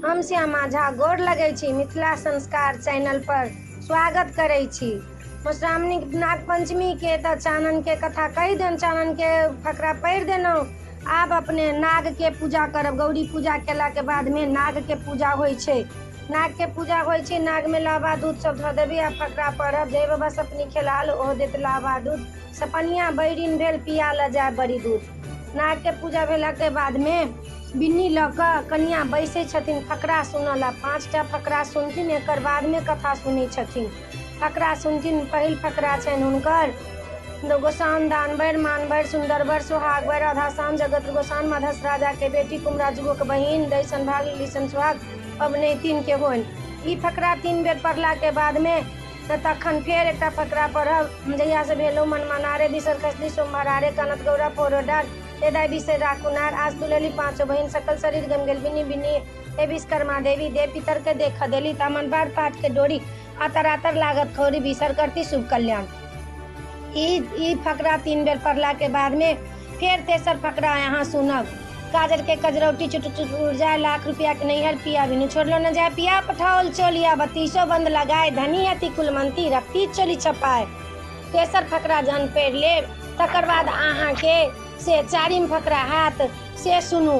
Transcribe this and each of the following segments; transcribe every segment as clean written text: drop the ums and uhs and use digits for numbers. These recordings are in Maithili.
हम श्यामा झा गोर लगै छी। मिथिला संस्कार चैनल पर स्वागत करै छी। मधुश्रावणी नाग पंचमी के तऽ चाननके कथा कहि देन, चाननके फकरा पढ़ि देलहुँ। आब अपने नागके पूजा करब। गौरी पूजा केलाके बादमे नागके पूजा होइ छै। नागके पूजा होइ छै। नागमे लावा दूध सब धऽ देबै आ फकरा पढ़ब। जय बाबा सपनी खेलाल ओहो देत लावा दूध, सपनिया बैरिन भेल पिया लऽ जाय बड़ी दूध। नागके पूजा भेलाके बादमे बिन्नी लऽ कऽ कनिया बैसै छथिन फकरा सुनऽ लए। 5टा फकरा सुनथिन, एकर बादमे कथा सुनै छथिन। फकरा सुनथिन। पहिल फकरा छनि हुनकर: गोसाउन दान भरि मान भरि सुन्दर बर सोहाग भरि आधा सान जगत गोसाउन मधस राजा के बेटी कुमरा जुगोके बहिन दैसन भाग लीसन सुहाग पबनैतिन के होइन। ई फकरा 3 बेर पढ़लाके बादमे तखन फेर एकटा फकरा पढ़ब। जहियासँ भेलहुँ मनमाना रे, बिसर खसली सोमहरा रे, कानत गौरा फोड़ो डार हे दाइ बिसरि राखू नार, आज तुलेली पाँचो बहिन सकल शरीर गम गेल बिनी बिनी हे विश्वकर्मा देवी दे पितरके देख देली तामन बार पाट के डोरी आतर आतर लागत खौरी बिसर करती शुभ कल्याण। ई फकरा 3 बेर पढ़लाके बादमे फेर तेसर फकरा यहाँ सुनब। काजर के कजरौटी चुट चुट उड़ जाए, लाख रुपया के नैहर पिया बिनु छोड़लो न जाए, पिया पठाओल चोलिया बत्तीसो बंद लगाए, धनी हती कुलमंती रखती चोली छपाए। तेसर फकरा जहन पढ़ि लेब तकर बाद अहाँके से चारिम फकरा हैत, से सुनू।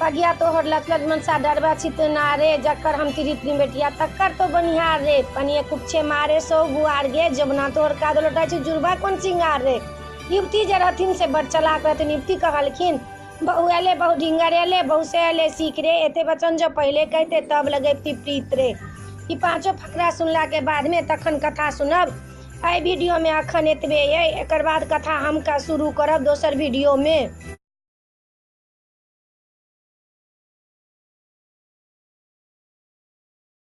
पगिया तोहर लख लख मनसा डरबा छितना रे, जकर हम तिरित बेटिया तकर तो बनिहार रे, पनिये कुपछे मारे सौ बुआर गे, जबना तोहर कादो लोटा छै जुड़बा कोन सिंगार रे। युवती जे रहथिन से बड़ चलाक रहथिन। युवती कहलखिन बहु एले बहु ढिंगर एले बहु से एले सीख रे, एते वचन जो पहिले कहते तब लगैती प्रीत रे। ई पाँचो फकरा सुनला के बाद में तखन कथा सुनब। एहि वीडियो में अखन एतबे अइ, एकर बाद कथा हम शुरू करब दोसर वीडियो में।